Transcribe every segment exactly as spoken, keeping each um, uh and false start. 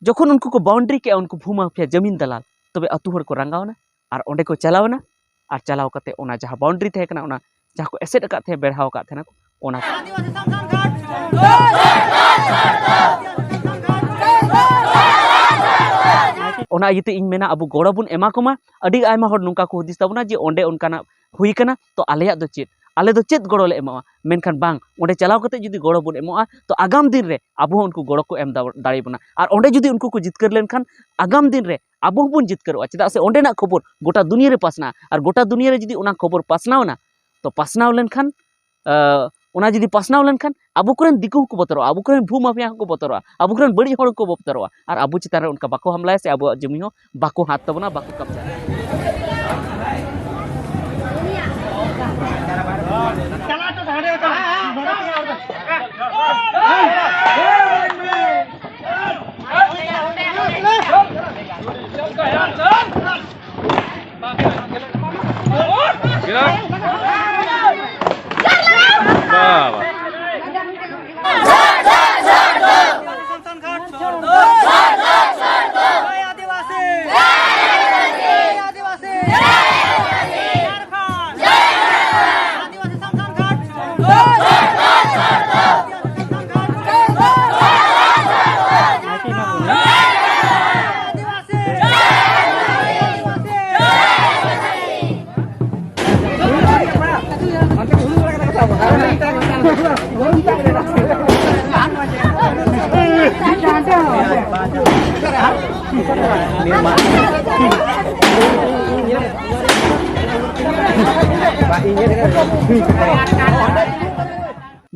ᱡᱚᱠᱷᱚᱱ ᱩᱱᱠᱩ ᱠᱚ ᱵᱟᱣᱩᱱᱰᱟᱨᱤ ᱠᱮᱜᱼᱟ, ᱩᱱᱠᱩ ᱵᱷᱩ ᱢᱟᱯᱷᱤᱭᱟ ᱡᱟᱹᱢᱤᱱ ᱫᱟᱞᱟᱞ, ᱛᱚᱵᱮ ᱟᱹᱛᱩ ᱦᱚᱲ ᱠᱚ ᱨᱟᱸᱜᱟᱣ ᱮᱱᱟ ᱟᱨ ᱚᱸᱰᱮ ᱠᱚ ᱪᱟᱞᱟᱣ ᱮᱱᱟ᱾ ᱟᱨ ᱪᱟᱞᱟᱣ ᱠᱟᱛᱮ ᱚᱱᱟ ᱡᱟᱦᱟᱸ ᱵᱟᱣᱩᱱᱰᱟᱨᱤ ᱛᱟᱦᱮᱸ ᱠᱟᱱᱟ, ᱚᱱᱟ ᱡᱟᱦᱟᱸ ᱠᱚ ᱮᱥᱮᱫ ᱟᱠᱟᱫ ᱛᱟᱦᱮᱸ, ᱵᱮᱲᱦᱟᱣ ᱟᱠᱟᱫ ᱛᱟᱦᱮᱱᱟ ᱠᱚ, ᱚᱱᱟ ᱠᱚ᱾ ᱚᱱᱟ ᱤᱭᱟᱹᱛᱮ ᱤᱧ ᱢᱮᱱᱟ, ᱟᱵᱚ ᱜᱚᱲᱚ ᱵᱚᱱ ᱮᱢᱟ ᱠᱚᱢᱟ᱾ ᱟᱹᱰᱤ ᱟᱭᱢᱟ ᱦᱚᱲ ᱱᱚᱝᱠᱟ ᱠᱚ ᱦᱩᱫᱤᱥ ᱛᱟᱵᱚᱱᱟ ᱡᱮ ᱚᱸᱰᱮ ᱚᱱᱠᱟᱱᱟᱜ ᱦᱩᱭ ᱠᱟᱱᱟ, ᱛᱚ ᱟᱞᱮᱭᱟᱜ ᱫᱚ ᱪᱮᱫ? ᱟᱞᱮ ᱫᱚ ᱪᱮᱫ ᱜᱚᱲᱚ ᱞᱮ ᱮᱢᱚᱜᱼᱟ? ᱢᱮᱱᱠᱷᱟᱱ ᱵᱟᱝ, ᱚᱸᱰᱮ ᱪᱟᱞᱟᱣ ᱠᱟᱛᱮ ᱡᱩᱫᱤ ᱜᱚᱲᱚ ᱵᱚᱱ ᱮᱢᱚᱜᱼᱟ, ᱛᱚ ᱟᱜᱟᱢ ᱫᱤᱱ ᱨᱮ ᱟᱵᱚ ᱦᱚᱸ ᱩᱱᱠᱩ ᱜᱚᱲᱚ ᱠᱚ ᱮᱢ ᱫᱟ-, ᱫᱟᱲᱮᱭᱟᱵᱚᱱᱟ᱾ ᱟᱨ ᱚᱸᱰᱮ ᱡᱩᱫᱤ ᱩᱱᱠᱩ ᱠᱚ ᱡᱤᱛᱠᱟᱹᱨ ᱞᱮᱱᱠᱷᱟᱱ, ᱟᱜᱟᱢ ᱫᱤᱱ ᱨᱮ ᱟᱵᱚ ᱦᱚᱸᱵᱚᱱ ᱡᱤᱛᱠᱟᱹᱨᱚᱜᱼᱟ᱾ ᱪᱮᱫᱟᱜ ᱥᱮ ᱚᱸᱰᱮᱱᱟᱜ ᱠᱷᱚᱵᱚᱨ ᱜᱚᱴᱟ ᱫᱩᱱᱤᱭᱟᱹ ᱨᱮ ᱯᱟᱥᱱᱟᱜᱼᱟ, ᱟᱨ ᱜᱚᱴᱟ ᱫᱩᱱᱤᱭᱟᱹ ᱨᱮ ᱡᱩᱫᱤ ᱚᱱᱟ ᱠᱷᱚᱵᱚᱨ ᱯᱟᱥᱱᱟᱣ ᱮᱱᱟ, ᱛᱚ ᱯᱟᱥᱱᱟᱣ ᱞᱮᱱᱠᱷᱟᱱ, ᱟᱸ, ᱚᱱᱟ ᱡᱩᱫᱤ ᱯᱟᱥᱱᱟᱣ ᱞᱮᱱᱠᱷᱟᱱ, ᱟᱵᱚ ᱠᱚᱨᱮᱱ ᱫᱤᱠᱩ ᱦᱚᱸᱠᱚ ᱵᱚᱛᱚᱨᱚᱜᱼᱟ, ᱟᱵᱚ ᱠᱚᱨᱮᱱ ᱵᱷᱩ ᱢᱟᱯᱷᱤᱭᱟ ᱦᱚᱸᱠᱚ ᱵᱚᱛᱚᱨᱚᱜᱼᱟ, ᱟᱵᱚ ᱠᱚᱨᱮᱱ ᱵᱟᱹᱲᱤᱡ ᱦᱚᱲ ᱦᱚᱸᱠᱚ ᱵᱚᱛᱚᱨᱚᱜᱼᱟ, ᱟᱨ ᱟᱵᱚ ᱪᱮᱛᱟᱱ ᱨᱮ ᱚᱱᱠᱟ ᱵᱟᱠᱚ ᱦᱟᱢᱞᱟᱭᱟ ᱥᱮ ᱟᱵᱚᱣᱟᱜ ᱡᱚᱢᱤ ᱦᱚᱸ ᱵᱟᱠᱚ ᱦᱟᱛ ᱛᱟᱵᱚᱱᱟ, ᱵᱟᱠᱚ ᱠᱟᱵᱽᱡᱟᱭᱟ᱾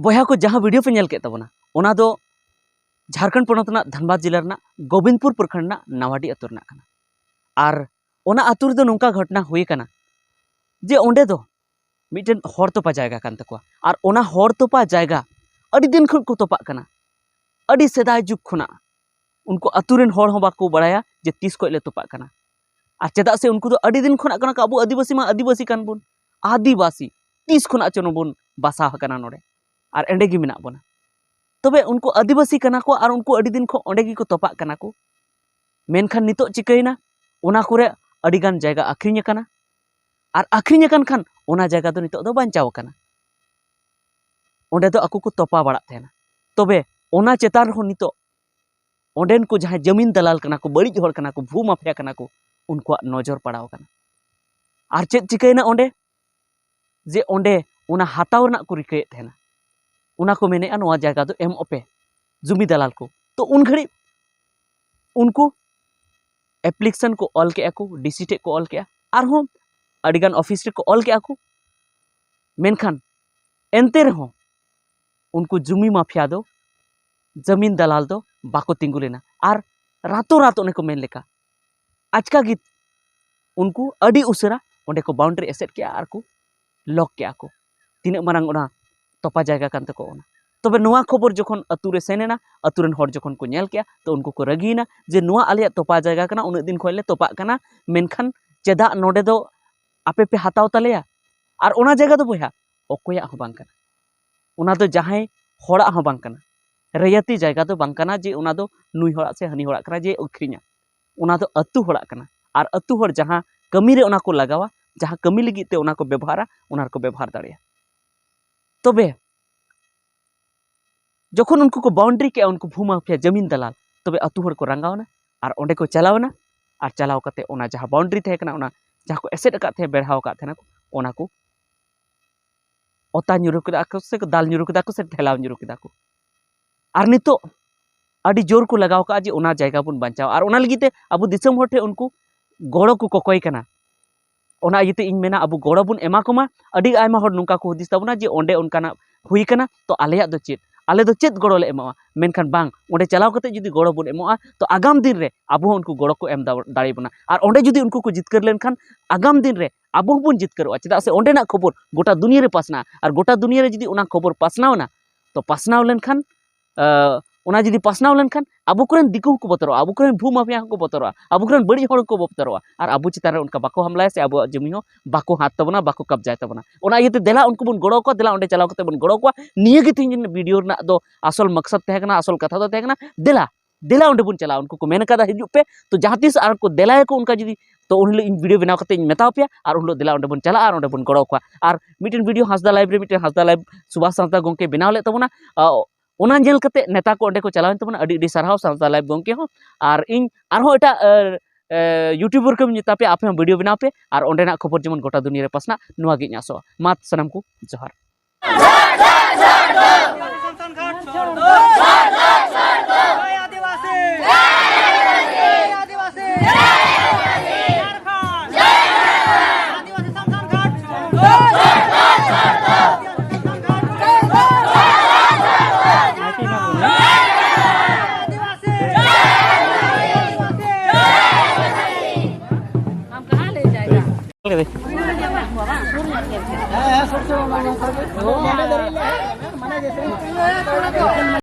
ᱵᱚᱭᱦᱟ ᱠᱚ, ᱡᱟᱦᱟᱸ video ᱯᱮ ᱧᱮᱞ ᱠᱮᱫ ᱛᱟᱵᱚᱱᱟ, ᱚᱱᱟ ᱫᱚ ᱡᱷᱟᱲᱠᱷᱚᱸᱰ ᱯᱚᱱᱚᱛ ᱨᱮᱱᱟᱜ ᱫᱷᱟᱱᱵᱟᱫᱽ ᱡᱮᱞᱟ ᱨᱮᱱᱟᱜ ᱜᱳᱵᱤᱱᱫᱽᱯᱩᱨ ᱯᱨᱚᱠᱷᱚᱸᱰ ᱨᱮᱱᱟᱜ ᱱᱟᱣᱟᱰᱤ ᱟᱹᱛᱩ ᱨᱮᱱᱟᱜ ᱠᱟᱱᱟ᱾ ᱟᱨ ᱚᱱᱟ ᱟᱹᱛᱩ ᱨᱮᱫᱚ ᱱᱚᱝᱠᱟ ᱜᱷᱚᱴᱚᱱᱟ ᱦᱩᱭ ᱟᱠᱟᱱᱟ ᱡᱮ ᱚᱸᱰᱮ ᱫᱚ ᱢᱤᱫᱴᱮᱱ ᱦᱚᱲ ᱛᱚᱯᱟ ᱡᱟᱭᱜᱟ ᱠᱟᱱ ᱛᱟᱠᱚᱣᱟ᱾ ᱟᱨ ᱚᱱᱟ ᱦᱚᱲ ᱛᱚᱯᱟ ᱡᱟᱭᱜᱟ ᱟᱹᱰᱤ ᱫᱤᱱ ᱠᱷᱚᱱ ᱠᱚ ᱛᱚᱯᱟᱜ ᱠᱟᱱᱟ, ᱟᱹᱰᱤ ᱥᱮᱫᱟᱭ ᱡᱩᱜᱽ ᱠᱷᱚᱱᱟᱜ᱾ ᱩᱱᱠᱩ ᱟᱹᱛᱩ ᱨᱮᱱ ᱦᱚᱲ ᱦᱚᱸ ᱵᱟᱠᱚ ᱵᱟᱲᱟᱭᱟ ᱡᱮ ᱛᱤᱥ ᱠᱷᱚᱱ ᱞᱮ ᱛᱚᱯᱟᱜ ᱠᱟᱱᱟ᱾ ᱟᱨ ᱪᱮᱫᱟᱜ ᱥᱮ ᱩᱱᱠᱩ ᱫᱚ ᱟᱹᱰᱤ ᱫᱤᱱ ᱠᱷᱚᱱᱟᱜ ᱠᱟᱱᱟ ᱠᱚ, ᱟᱵᱚ ᱟᱹᱫᱤᱵᱟᱹᱥᱤ ᱢᱟ ᱟᱹᱫᱤᱵᱟᱹᱥᱤ ᱠᱟᱱ ᱵᱚᱱ, ᱟᱹᱫᱤᱵᱟᱹᱥᱤ ᱛᱤᱥ ᱠᱷᱚᱱᱟᱜ ᱪᱚ ᱵᱚᱱ ᱵᱟᱥᱟ ᱟᱠᱟᱱᱟ ᱱᱚᱰᱮ, ᱟᱨ ᱮᱸᱰᱮ ᱜᱮ ᱢᱮᱱᱟᱜ ᱵᱚᱱᱟ᱾ ᱛᱚᱵᱮ ᱩᱱᱠᱩ ᱟᱹᱫᱤᱵᱟᱹᱥᱤ ᱠᱟᱱᱟ ᱠᱚ ᱟᱨ ᱩᱱᱠᱩ ᱟᱹᱰᱤ ᱫᱤᱱ ᱠᱷᱚᱱ ᱚᱸᱰᱮ ᱜᱮᱠᱚ ᱛᱚᱯᱟᱜ ᱠᱟᱱᱟ ᱠᱚ᱾ ᱢᱮᱱᱠᱷᱟᱱ ᱱᱤᱛᱚᱜ ᱪᱤᱠᱟᱹᱭᱮᱱᱟ? ᱚᱱᱟ ᱠᱚᱨᱮ ᱟᱹᱰᱤᱜᱟᱱ ᱡᱟᱭᱜᱟ ᱟᱹᱠᱷᱨᱤᱧ ᱟᱠᱟᱱᱟ᱾ ᱟᱨ ᱟᱹᱠᱷᱨᱤᱧ ᱟᱠᱟᱱ ᱠᱷᱟᱱ ᱚᱱᱟ ᱡᱟᱭᱜᱟ ᱫᱚ ᱱᱤᱛᱚᱜ ᱫᱚ ᱵᱟᱧᱪᱟᱣ ᱟᱠᱟᱱᱟ᱾ ᱚᱸᱰᱮ ᱫᱚ ᱟᱠᱚ ᱠᱚ ᱛᱚᱯᱟ ᱵᱟᱲᱟᱜ ᱛᱟᱦᱮᱱᱟ᱾ ᱛᱚᱵᱮ ᱚᱱᱟ ᱪᱮᱛᱟᱱ ᱨᱮᱦᱚᱸ ᱱᱤᱛᱚᱜ ᱚᱸᱰᱮᱱ ᱠᱚ ᱡᱟᱦᱟᱸᱭ ᱡᱟᱹᱢᱤᱱ ᱫᱟᱞᱟᱞ ᱠᱟᱱᱟ ᱠᱚ, ᱵᱟᱹᱲᱤᱡ ᱦᱚᱲ ᱠᱟᱱᱟ ᱠᱚ, ᱵᱷᱩ ᱢᱟᱯᱷᱤᱭᱟ ᱠᱟᱱᱟ ᱠᱚ, ᱩᱱᱠᱩᱣᱟᱜ ᱱᱚᱡᱚᱨ ᱯᱟᱲᱟᱣ ᱟᱠᱟᱱᱟ᱾ ᱟᱨ ᱪᱮᱫ ᱪᱤᱠᱟᱹᱭᱮᱱᱟ ᱚᱸᱰᱮ? ᱡᱮ ᱚᱸᱰᱮ ᱚᱱᱟ ᱦᱟᱛᱟᱣ ᱨᱮᱱᱟᱜ ᱠᱚ ᱨᱤᱠᱟᱹᱭᱮᱫ ᱛᱟᱦᱮᱱᱟ, ᱚᱱᱟ ᱠᱚ ᱢᱮᱱᱮᱫᱼᱟ ᱱᱚᱣᱟ ᱡᱟᱭᱜᱟ ᱫᱚ ᱮᱢᱚᱜ ᱯᱮ ᱡᱩᱢᱤ ᱫᱟᱞᱟᱞ ᱠᱚ᱾ ᱛᱚ ᱩᱱ ᱜᱷᱟᱹᱲᱤᱡ ᱩᱱᱠᱩ ᱮᱯᱞᱤᱠᱮᱥᱚᱱ ᱠᱚ ᱚᱞ ᱠᱮᱫᱼᱟ ᱠᱚ, ᱰᱤᱥᱤ ᱴᱷᱮᱡ ᱠᱚ ᱚᱞ ᱠᱮᱫᱼᱟ, ᱟᱨᱦᱚᱸ ᱟᱹᱰᱤᱜᱟᱱ ᱚᱯᱷᱤᱥ ᱨᱮᱠᱚ ᱚᱞ ᱠᱮᱫᱼᱟ ᱠᱚ᱾ ᱢᱮᱱᱠᱷᱟᱱ ᱮᱱᱛᱮ ᱨᱮᱦᱚᱸ ᱩᱱᱠᱩ ᱡᱩᱢᱤ ᱢᱟᱯᱷᱤᱭᱟ ᱫᱚ, ᱡᱟᱹᱢᱤᱱ ᱫᱟᱞᱟᱞ ᱫᱚ ᱵᱟᱠᱚ ᱛᱤᱸᱜᱩ ᱞᱮᱱᱟ᱾ ᱟᱨ ᱨᱟᱛᱚ ᱨᱟᱛ, ᱚᱱᱮ ᱠᱚ ᱢᱮᱱ ᱞᱮᱠᱟ, ᱟᱪᱠᱟ ᱜᱮ ᱩᱱᱠᱩ ᱟᱹᱰᱤ ᱩᱥᱟᱹᱨᱟ ᱚᱸᱰᱮ ᱠᱚ ᱵᱟᱣᱩᱱᱰᱟᱨᱤ ᱮᱥᱮᱫ ᱠᱮᱜᱼᱟ ᱟᱨ ᱠᱚ ᱞᱚᱠ ᱠᱮᱜᱼᱟ ᱠᱚ᱾ ᱛᱤᱱᱟᱹᱜ ᱢᱟᱨᱟᱝ ᱚᱱᱟ ᱛᱚᱯᱟ ᱡᱟᱭᱜᱟ ᱠᱟᱱ ᱛᱟᱠᱚᱣᱟ ᱚᱱᱟ᱾ ᱛᱚᱵᱮ ᱱᱚᱣᱟ ᱠᱷᱚᱵᱚᱨ ᱡᱚᱠᱷᱚᱱ ᱟᱹᱛᱩ ᱨᱮ ᱥᱮᱱ ᱮᱱᱟ, ᱟᱹᱛᱩ ᱨᱮᱱ ᱦᱚᱲ ᱡᱚᱠᱷᱚᱱ ᱠᱚ ᱧᱮᱞ ᱠᱮᱜᱼᱟ, ᱛᱚ ᱩᱱᱠᱩ ᱠᱚ ᱨᱟᱹᱜᱤᱭᱮᱱᱟ ᱡᱮ, "ᱱᱚᱣᱟ ᱟᱞᱮᱭᱟᱜ ᱛᱚᱯᱟ ᱡᱟᱭᱜᱟ ᱠᱟᱱᱟ, ᱩᱱᱟᱹᱜ ᱫᱤᱱ ᱠᱷᱚᱱ ᱞᱮ ᱛᱚᱯᱟᱜ ᱠᱟᱱᱟ, ᱢᱮᱱᱠᱷᱟᱱ ᱪᱮᱫᱟᱜ ᱱᱚᱰᱮ ᱫᱚ ᱟᱯᱮ ᱯᱮ ᱦᱟᱛᱟᱣ ᱛᱟᱞᱮᱭᱟ ᱟᱨ ᱚᱱᱟ ᱡᱟᱭᱜᱟ ᱫᱚ ᱵᱚᱭᱦᱟ ᱚᱠᱚᱭᱟᱜ ᱦᱚᱸ ᱵᱟᱝ ᱠᱟᱱᱟ?" ᱚᱱᱟ ᱫᱚ ᱡᱟᱦᱟᱸᱭ ᱦᱚᱲᱟᱜ ᱦᱚᱸ ᱵᱟᱝ ᱠᱟᱱᱟ, ᱨᱟᱭᱟᱛᱤ ᱡᱟᱭᱜᱟ ᱫᱚ ᱵᱟᱝ ᱠᱟᱱᱟ ᱡᱮ ᱚᱱᱟ ᱫᱚ ᱱᱩᱭ ᱦᱚᱲᱟᱜ ᱥᱮ ᱦᱟᱹᱱᱤ ᱦᱚᱲᱟᱜ ᱠᱟᱱᱟ ᱡᱮ ᱟᱹᱠᱷᱨᱤᱧᱟ᱾ ᱚᱱᱟ ᱫᱚ ᱟᱹᱛᱩ ᱦᱚᱲᱟᱜ ᱠᱟᱱᱟ᱾ ᱟᱨ ᱟᱹᱛᱩ ᱦᱚᱲ ᱡᱟᱦᱟᱸ ᱠᱟᱹᱢᱤ ᱨᱮ ᱚᱱᱟ ᱠᱚ ᱞᱟᱜᱟᱣᱟ, ᱡᱟᱦᱟᱸ ᱠᱟᱹᱢᱤ ᱞᱟᱹᱜᱤᱫ ᱛᱮ ᱚᱱᱟ ᱠᱚ ᱵᱮᱵᱚᱦᱟᱨᱟ, ᱚᱱᱟ ᱨᱮᱠᱚ ᱵᱮᱵᱚᱦᱟᱨ ᱫᱟᱲᱮᱭᱟᱜᱼᱟ᱾ ᱛᱚᱵᱮ ᱡᱚᱠᱷᱚᱱ ᱩᱱᱠᱩ ᱠᱚ ᱵᱟᱣᱩᱱᱰᱟᱨᱤ ᱠᱮᱜᱼᱟ, ᱩᱱᱠᱩ ᱵᱷᱩ ᱢᱟᱯᱷᱤᱭᱟ ᱡᱟᱹᱢᱤᱱ ᱫᱟᱞᱟᱞ, ᱛᱚᱵᱮ ᱟᱹᱛᱩ ᱦᱚᱲ ᱠᱚ ᱨᱟᱸᱜᱟᱣ ᱮᱱᱟ ᱟᱨ ᱚᱸᱰᱮ ᱠᱚ ᱪᱟᱞᱟᱣ ᱮᱱᱟ᱾ ᱟᱨ ᱪᱟᱞᱟᱣ ᱠᱟᱛᱮ ᱚᱱᱟ ᱡᱟᱦᱟᱸ ᱵᱟᱣᱩᱱᱰᱟᱨᱤ ᱛᱟᱦᱮᱸ ᱠᱟᱱᱟ, ᱚᱱᱟ ᱡᱟᱦᱟᱸ ᱠᱚ ᱮᱥᱮᱫ ᱟᱠᱟᱫ ᱛᱟᱦᱮᱸ, ᱵᱮᱲᱦᱟᱣ ᱟᱠᱟᱫ ᱛᱟᱦᱮᱱᱟ ᱠᱚ, ᱚᱱᱟ ᱠᱚ ᱚᱛᱟ ᱧᱩᱨᱩ ᱠᱮᱫᱟ ᱠᱚ ᱥᱮ ᱫᱟᱞ ᱧᱩᱨᱩ ᱠᱮᱫᱟ ᱠᱚ ᱥᱮ ᱴᱷᱮᱞᱟᱣ ᱧᱩᱨᱩ ᱠᱮᱫᱟ ᱠᱚ᱾ ᱟᱨ ᱱᱤᱛᱚᱜ ᱟᱹᱰᱤ ᱡᱳᱨ ᱠᱚ ᱞᱟᱜᱟᱣ ᱠᱟᱜᱼᱟ ᱡᱮ ᱚᱱᱟ ᱡᱟᱭᱜᱟ ᱵᱚᱱ ᱵᱟᱧᱪᱟᱣᱟ᱾ ᱟᱨ ᱚᱱᱟ ᱞᱟᱹᱜᱤᱫ ᱛᱮ ᱟᱵᱚ ᱫᱤᱥᱚᱢ ᱦᱚᱲ ᱴᱷᱮᱱ ᱩᱱᱠᱩ ᱜᱚᱲᱚ ᱠᱚ ᱠᱚᱠᱚᱭ ᱠᱟᱱᱟ᱾ ᱚᱱᱟ ᱤᱭᱟᱹᱛᱮ ᱤᱧ ᱢᱮᱱᱟ, ᱟᱵᱚ ᱜᱚᱲᱚ ᱵᱚᱱ ᱮᱢᱟ ᱠᱚᱢᱟ᱾ ᱟᱹᱰᱤ ᱟᱭᱢᱟ ᱦᱚᱲ ᱱᱚᱝᱠᱟ ᱠᱚ ᱦᱩᱫᱤᱥ ᱛᱟᱵᱚᱱᱟ ᱡᱮ ᱚᱸᱰᱮ ᱚᱱᱠᱟᱱᱟᱜ ᱦᱩᱭ ᱠᱟᱱᱟ, ᱛᱚ ᱟᱞᱮᱭᱟᱜ ᱫᱚ ᱪᱮᱫ? ᱟᱞᱮ ᱫᱚ ᱪᱮᱫ ᱜᱚᱲᱚ ᱞᱮ ᱮᱢᱚᱜᱼᱟ? ᱢᱮᱱᱠᱷᱟᱱ ᱵᱟᱝ, ᱚᱸᱰᱮ ᱪᱟᱞᱟᱣ ᱠᱟᱛᱮ ᱡᱩᱫᱤ ᱜᱚᱲᱚ ᱵᱚᱱ ᱮᱢᱚᱜᱼᱟ, ᱛᱚ ᱟᱜᱟᱢ ᱫᱤᱱ ᱨᱮ ᱟᱵᱚ ᱦᱚᱸ ᱩᱱᱠᱩ ᱜᱚᱲᱚ ᱠᱚ ᱮᱢ ᱫᱟ-, ᱫᱟᱲᱮ ᱵᱚᱱᱟ᱾ ᱟᱨ ᱚᱸᱰᱮ ᱡᱩᱫᱤ ᱩᱱᱠᱩ ᱠᱚ ᱡᱤᱛᱠᱟᱹᱨ ᱞᱮᱱᱠᱷᱟᱱ, ᱟᱜᱟᱢ ᱫᱤᱱ ᱨᱮ ᱟᱵᱚ ᱦᱚᱸᱵᱚᱱ ᱡᱤᱛᱠᱟᱹᱨᱚᱜᱼᱟ᱾ ᱪᱮᱫᱟᱜ ᱥᱮ ᱚᱸᱰᱮᱱᱟᱜ ᱠᱷᱚᱵᱚᱨ ᱜᱚᱴᱟ ᱫᱩᱱᱤᱭᱟᱹ ᱨᱮ ᱯᱟᱥᱱᱟᱜᱼᱟ, ᱟᱨ ᱜᱚᱴᱟ ᱫᱩᱱᱤᱭᱟᱹ ᱨᱮ ᱡᱩᱫᱤ ᱚᱱᱟ ᱠᱷᱚᱵᱚᱨ ᱯᱟᱥᱱᱟᱣ ᱮᱱᱟ, ᱛᱚ ᱯᱟᱥᱱᱟᱣ ᱞᱮᱱᱠᱷᱟᱱ, ᱟᱸ, ᱚᱱᱟ ᱡᱩᱫᱤ ᱯᱟᱥᱱᱟᱣ ᱞᱮᱱᱠᱷᱟᱱ ᱟᱵᱚ ᱠᱚᱨᱮᱱ ᱫᱤᱠᱩ ᱦᱚᱸᱠᱚ ᱵᱚᱛᱚᱨᱚᱜᱼᱟ, ᱟᱵᱚ ᱠᱚᱨᱮᱱ ᱵᱷᱩ ᱢᱟᱯᱷᱤᱭᱟ ᱦᱚᱸᱠᱚ ᱵᱚᱛᱚᱨᱚᱜᱼᱟ, ᱟᱵᱚ ᱠᱚᱨᱮᱱ ᱵᱟᱹᱲᱤᱡ ᱦᱚᱲ ᱦᱚᱸᱠᱚ ᱵᱚᱛᱚᱨᱚᱜᱼᱟ, ᱟᱨ ᱟᱵᱚ ᱪᱮᱛᱟᱱ ᱨᱮ ᱚᱱᱠᱟ ᱵᱟᱠᱚ ᱦᱟᱢᱞᱟᱭᱟ ᱥᱮ ᱟᱵᱚᱣᱟᱜ ᱡᱚᱢᱤ ᱦᱚᱸ ᱵᱟᱠᱚ ᱦᱟᱛ ᱛᱟᱵᱚᱱᱟ, ᱵᱟᱠᱚ ᱠᱟᱵᱡᱟᱭ ᱛᱟᱵᱚᱱᱟ᱾ ᱚᱱᱟ ᱤᱭᱟᱹᱛᱮ ᱫᱮᱞᱟ ᱩᱱᱠᱩ ᱵᱚᱱ ᱜᱚᱲᱚ ᱟᱠᱚᱣᱟ, ᱫᱮᱞᱟ ᱚᱸᱰᱮ ᱪᱟᱞᱟᱣ ᱠᱟᱛᱮ ᱵᱚᱱ ᱜᱚᱲᱚ ᱟᱠᱚᱣᱟ᱾ ᱱᱤᱭᱟᱹ ᱜᱮ ᱛᱮᱦᱮᱧ ᱵᱷᱤᱰᱤᱭᱳ ᱨᱮᱱᱟᱜ ᱫᱚ ᱟᱥᱚᱞ ᱢᱚᱠᱥᱚᱫ ᱛᱟᱦᱮᱸ ᱠᱟᱱᱟ, ᱟᱥᱚᱞ ᱠᱟᱛᱷᱟ ᱫᱚ ᱛᱟᱦᱮᱸ ᱠᱟᱱᱟ, ᱫᱮᱞᱟ ᱫᱮᱞᱟ ᱚᱸᱰᱮ ᱵᱚᱱ ᱪᱟᱞᱟᱜᱼᱟ᱾ ᱩᱱᱠᱩ ᱠᱚ ᱢᱮᱱ ᱠᱟᱫᱟ ᱦᱤᱡᱩᱜ ᱯᱮ, ᱛᱚ ᱡᱟᱦᱟᱸ ᱛᱤᱥ ᱟᱨ ᱠᱚ ᱫᱮᱞᱟᱭᱟᱠᱚ ᱚᱱᱠᱟ ᱡᱩᱫᱤ, ᱛᱚ ᱩᱱ ᱦᱤᱞᱳᱜ ᱤᱧ ᱵᱷᱤᱰᱤᱭᱳ ᱵᱮᱱᱟᱣ ᱠᱟᱛᱮ ᱤᱧ ᱢᱮᱛᱟᱣ ᱯᱮᱭᱟ, ᱟᱨ ᱩᱱ ᱦᱤᱞᱳᱜ ᱫᱮᱞᱟ ᱚᱸᱰᱮ ᱵᱚᱱ ᱪᱟᱞᱟᱜᱼᱟ ᱟᱨ ᱚᱸᱰᱮ ᱵᱚᱱ ᱜᱚᱲᱚ ᱟᱠᱚᱣᱟ᱾ ᱟᱨ ᱢᱤᱫᱴᱮᱱ ᱵᱷᱤᱰᱤᱭᱳ ᱦᱟᱸᱥᱫᱟ ᱞᱟᱭᱤᱵᱷ ᱨᱮ ᱢᱤᱫᱴᱮᱱ ᱦᱟᱸᱥᱫᱟ ᱞᱟᱭᱤᱵᱷ ᱥᱩᱵᱷᱟᱥ ᱦᱟᱸᱥᱫᱟ ᱜᱚᱢᱠᱮ ᱵᱮᱱᱟᱣ ᱞᱮᱫ ᱛᱟᱵᱚᱱᱟ, ᱟ, ᱚᱱᱟ ᱧᱮᱞ ᱠᱟᱛᱮ ᱱᱮᱛᱟ ᱠᱚ ᱚᱸᱰᱮ ᱠᱚ ᱪᱟᱞᱟᱣᱮᱱ ᱛᱟᱵᱚᱱᱟ᱾ ᱟᱹᱰᱤ ᱟᱹᱰᱤ ᱥᱟᱨᱦᱟᱣ ᱥᱟᱶᱛᱟ ᱞᱟᱭᱤᱵᱷ ᱜᱚᱢᱠᱮ ᱦᱚᱸ᱾ ᱟᱨ ᱤᱧ ᱟᱨᱦᱚᱸ ᱮᱴᱟᱜ, ᱮ, ᱮ, ᱭᱩᱴᱩᱵᱟᱨ ᱠᱚᱧ ᱢᱮᱛᱟ ᱯᱮᱭᱟ, ᱟᱯᱮ ᱦᱚᱸ ᱵᱷᱤᱰᱤᱭᱳ ᱵᱮᱱᱟᱣ ᱯᱮ ᱟᱨ ᱚᱸᱰᱮᱱᱟᱜ ᱠᱷᱚᱵᱚᱨ ᱡᱮᱢᱚᱱ ᱜᱚᱴᱟ ᱫᱩᱱᱤᱭᱟᱹ ᱨᱮ ᱯᱟᱥᱱᱟᱜ, ᱱᱚᱣᱟ ᱜᱮ ᱤᱧ ᱟᱥᱚᱜᱼᱟ᱾ ᱢᱟ ᱥᱟᱱᱟᱢ ᱠᱚ ᱡᱚᱦᱟᱨ᱾